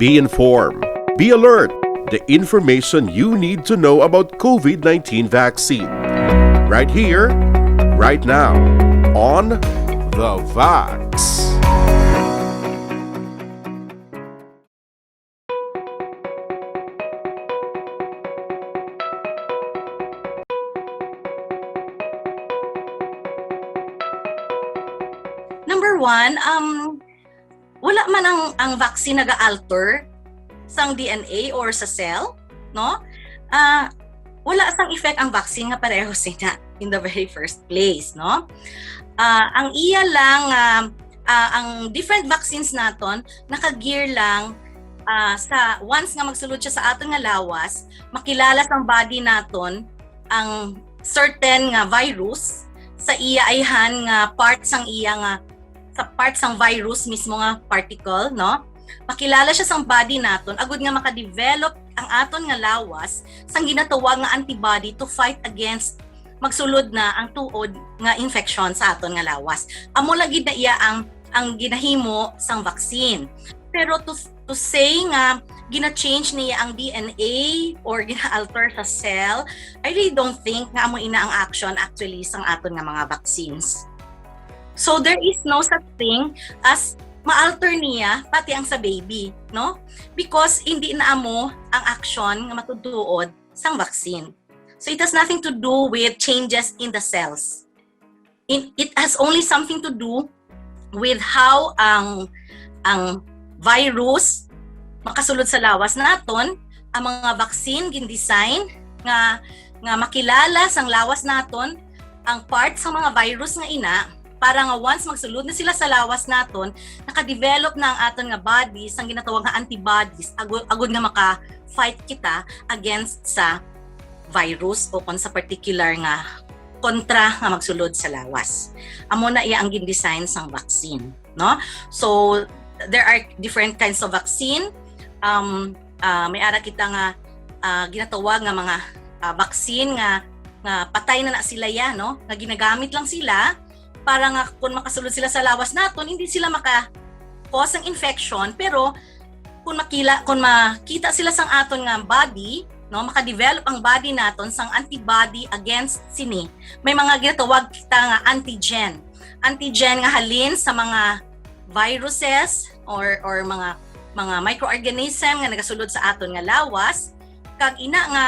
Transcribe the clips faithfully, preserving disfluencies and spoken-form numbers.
Be informed. Be alert. The information you need to know about COVID nineteen vaccine. Right here, right now, on The Vax. Number one, um, wala man ang, ang vaccine nag-alter sang D N A or sa cell, no? Ah, wala sang effect ang vaccine nga pareho sina in the very first place, no? Ah, ang iya lang, ah, ah, ang different vaccines naton naka-gear lang, ah, sa once nga magsulod siya sa aton nga lawas, makilala sang body naton ang certain nga virus sa iya ayhan nga part sang iya nga, sa part sang virus mismo nga particle, no? Makilala siya sang body naton agud nga maka-develop ang aton nga lawas sang ginatawag nga antibody to fight against magsulod na ang tuod nga infection sa aton nga lawas. Amo lagi na iya ang, ang ginahimo sang vaccine. Pero to, to say nga gina-change niya ang D N A or gina-alter sa cell, I really don't think nga amo ina ang action actually sang aton nga mga vaccines. So there is no such thing as ma-alter niya pati ang sa baby, no? Because hindi na amo ang action nga matutuod sang vaccine. So it has nothing to do with changes in the cells. In, it has only something to do with how ang, ang virus makasulod sa lawas naton. Ang mga vaccine gin-design nga, nga makilala sang lawas naton ang part sa mga virus nga ina, para nga once magsulod na sila sa lawas naton, naka-develop na ang aton nga body sang ginatawag nga antibodies, agud, agud nga maka-fight kita against sa virus o kon sa particular nga kontra nga magsulod sa lawas. Amo na iya ang gin-design sang vaccine, no? So there are different kinds of vaccine. Um, ah, may ara kita nga, ah, ginatawag nga mga, ah, vaccine nga, nga patay na na sila ya, no? Nga ginagamit lang sila para nga kung makasulod sila sa lawas naton, hindi sila maka-cause ng infection, pero kung makila, kung makita sila sang aton nga body, no, maka-develop ang body naton sang antibody against sini. May mga ginatawag kita nga antigen. Antigen nga halin sa mga viruses or, or mga, mga microorganism nga nagasulod sa aton nga lawas. Kag ina nga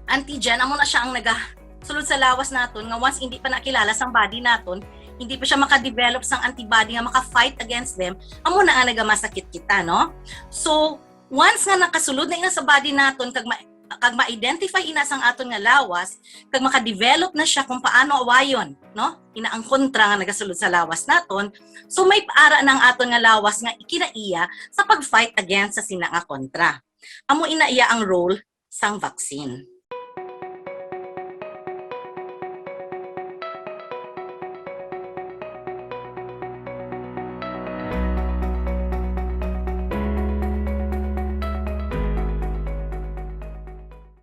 antigen, amo na siya ang nagasulod sa lawas naton nga once hindi pa nakilala sang body naton, hindi pa siya maka-develop sang antibody nga maka-fight against them, amo na nga nagamasakit kita, no? So, once nga nakasulod na ina sa body naton kag ma kag ma-identify ina sang aton nga lawas, kag maka-develop na siya kung paano awayon, no? Ina ang kontra nga nagasulod sa lawas naton. So may ara na ang aton nga lawas nga ikinaiya sa pag-fight against sa sina nga kontra. Amo ina iya ang role sang vaccine.